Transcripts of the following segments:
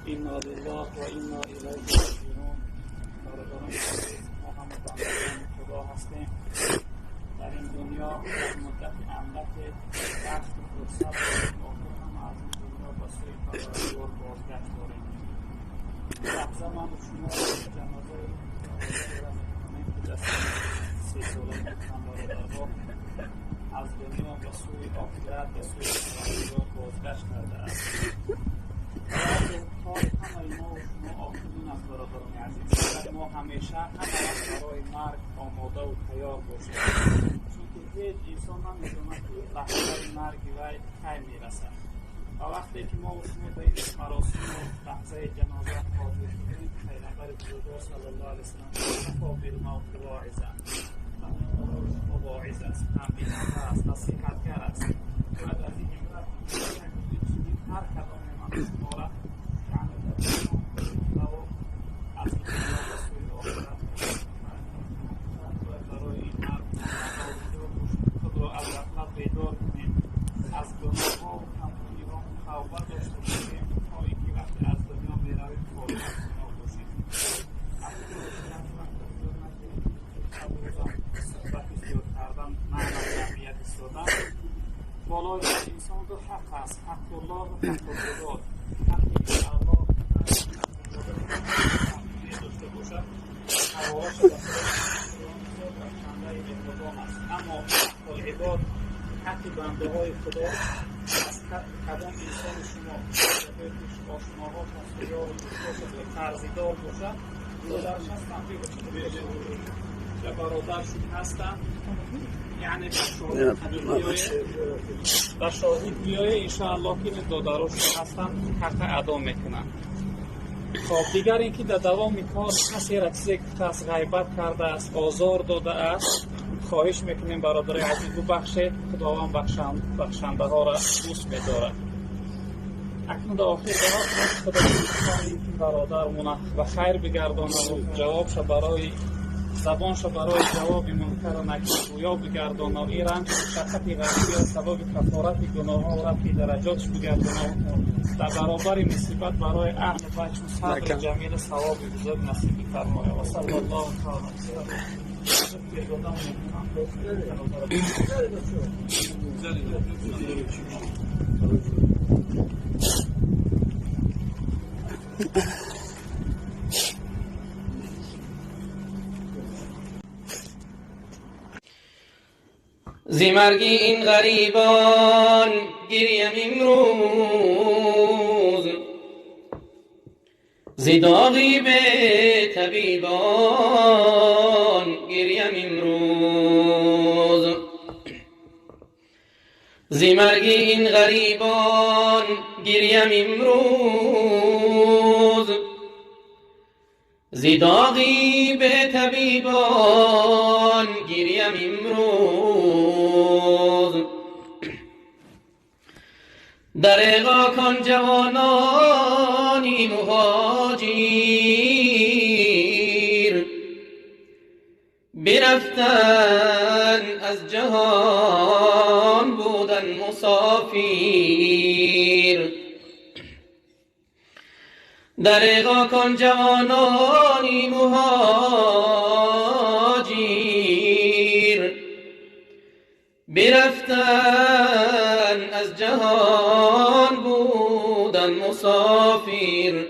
إنا لله وإنا إليه راجعون. برادران عزیز، ما هم بندگان خدا هستیم. در این دنیا در مدت اندک وقت و فرصت داریم، آخر هم از این دنیا به سوی پروردگار بازگشت داریم. لحظه من و شما جنازه را میکنیم که در 3 ساله گفتم برادرها از دنیا به سوی آخرت، به سوی پروردگار بازگشت کرده است. کار همه ما و شما آخرین است. برادران عزیز، باید ما همیشه همه وقت برای مرگ آماده و تیار باشیم، چون که هیچ انسان نمیداند که لحظه مرگ وی کی میرسد. و وقتی که ما و شما به این مراسم و لحظه جنازه حاضر شدیم، پیغمبر بزرگوار صلی الله علیه وسلم کفی بالموت واعظا، شما واعظ است، تنبیه است، نصیحتگر است. باید از این عبرت هر کدام من شما را از این دنیا به سوی آخرت باید برای این مرگ خود را از غفلت بیدار کنیم، از گناه‌ها و کمکاری‌ها توبه داشته باشیم تا اینکه وقتی از دنیا می‌رویم فارغ از گناه باشیم. صحبت زیاد کردن معنی جمعیت ایستادن. بالای انسان دو حق است، حق الله و حق العباد. حقی که الله داشته باشد حوالش به خدا و مهربان است، اما حق العباد، حق بنده های خدا، از کدام انسان شما آشناها هست یا دوست باشد یا قرضیدار باشد، برادرش هستن یا برادرشون هستن، یعنی به شاهد بیایه انشاءالله که این دادراشون هستن حق ادا میکنن. خب دیگر اینکه در دوام کار کسی را چیزی گفته است، غیبت کرده است، آزار داده است، خواهش میکنیم برادرای عزیز ببخشید. خداوند بخشنده ها را دوست می‌دارد. اکنون در آخر دعا خدا این برادرمون به خیر بگردانه و جوابش برای زبانش برای جواب منکر و نکیر گویا بگردانه و این رنج شفقت غریبی سبب کفارت گناه ها و رفع درجاتش بگردانه و در برابر مصیبت برای اهل بیت صبر جمیل ثواب بزرگ نصیب فرمایه. و صلی الله تعالی زی مرگی این غریبان گریم امروز، زی داغی به طبیبان گریم امروز، زی مرگی این غریبان گریم امروز، زی داغی به طبیبان گریم امروز. دریغا کن جوانانی مهاجر، برفتن از جهان بودن مسافر. دریغا کن جوانانی مهاجر، برفتن از جهان بودن مسافر.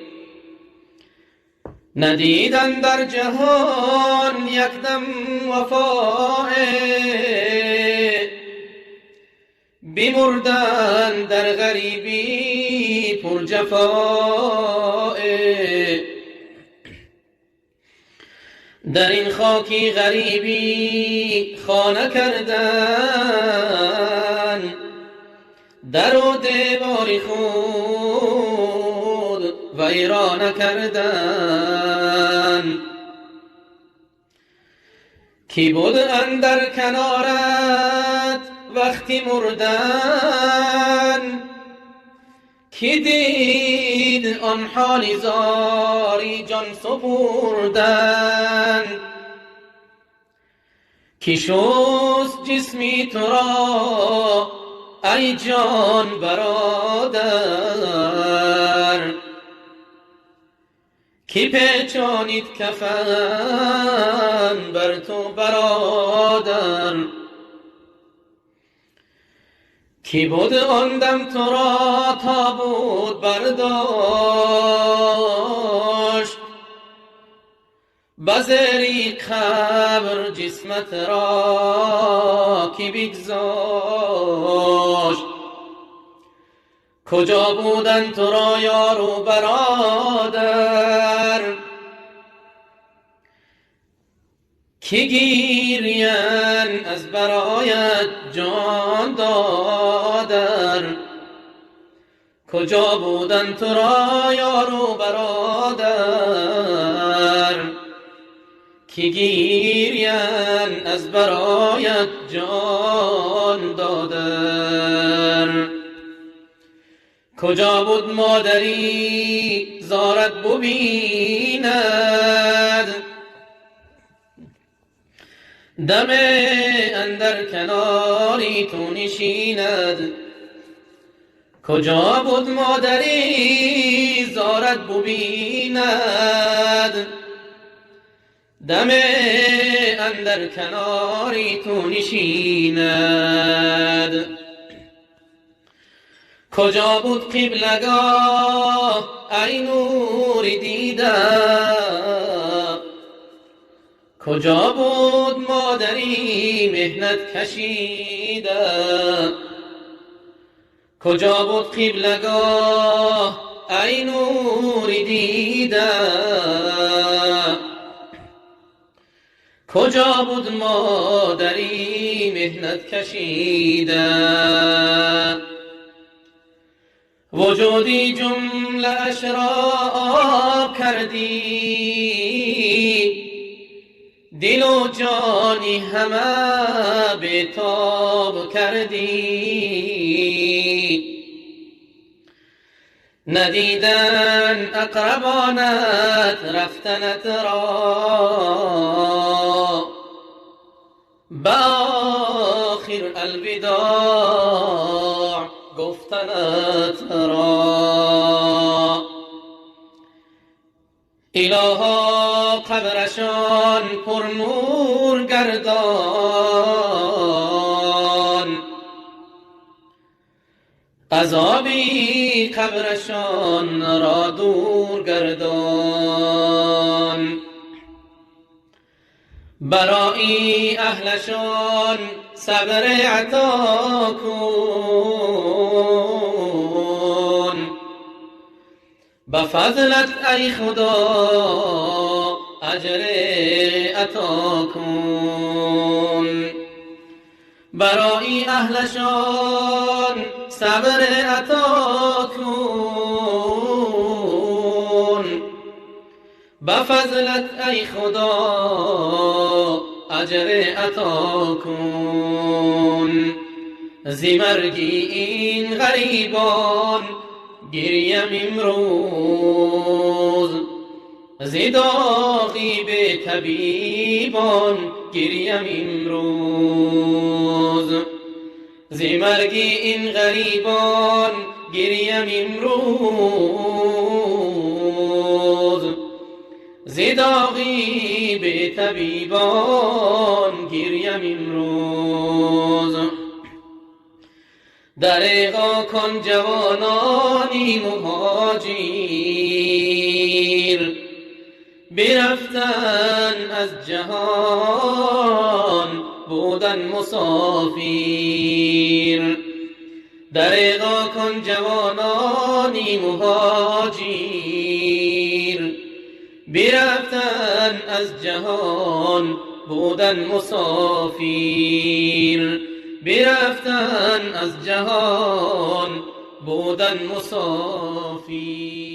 ندیدن در جهان یک دم وفاء، بمردن در غریبی پر جفاء. در این خاکی غریبی خانه کردن، در و دیوار خود ویرانه کردن. کی بود اندر کنارت وقتی مردن، کی دید آن حال زاری جان سپردن. کی شست جسمی تو را ای جان برادر، کی پیچانید کفن بر تو برادر؟ کی بود آن دم تو را تابوت برداشت؟ بزری قبر جسمت را کی بگذاشت؟ کجا بودن تو را یار و برادر؟ کی گیرین از برایت جان دادر؟ کجا بودن تو را یار و برادر؟ کی گیرین از برایت جان دادر؟ کجا بود مادری زارت ببیند؟ دم اندر کناری تو نشیند. کجا بود مادری زارت ببیند؟ دم اندر کناری تو نشیند. کجا بود قبلگاه ای نور دیده؟ کجا بود مادری مهنت کشیده؟ کجا بود قبلگاه ای نور دیده؟ کجا بود مادری مهنت کشیده؟ وجودی جمله اشراب کردی، دل و جانی همه به تاب کردی. ندیدن اقربانت رفتنت را، به آخر الوداع گفتنت را. الها قبرشان پر نور گردان، عذابی قبرشان را دور گردان. برای اهلشان صبر عطا کن، به فضلت ای خدا اجر عطا کن. برای اهلشان صبر عطا کن، به فضلت ای خدا اجر عطا کن. زی مرگی این غریبان گریم امروز، زی داغی به طبیبان گریم امروز. زی مرگی این غریبان گریم امروز، زی داغی به طبیبان گریم امروز. دریغا کن جوانانی مهاجر، برفتن از جهان بودن مسافر. دریغا کن جوانانی مهاجر، برفتن از جهان بودن مسافر. برفتن از جهان بودن مسافر.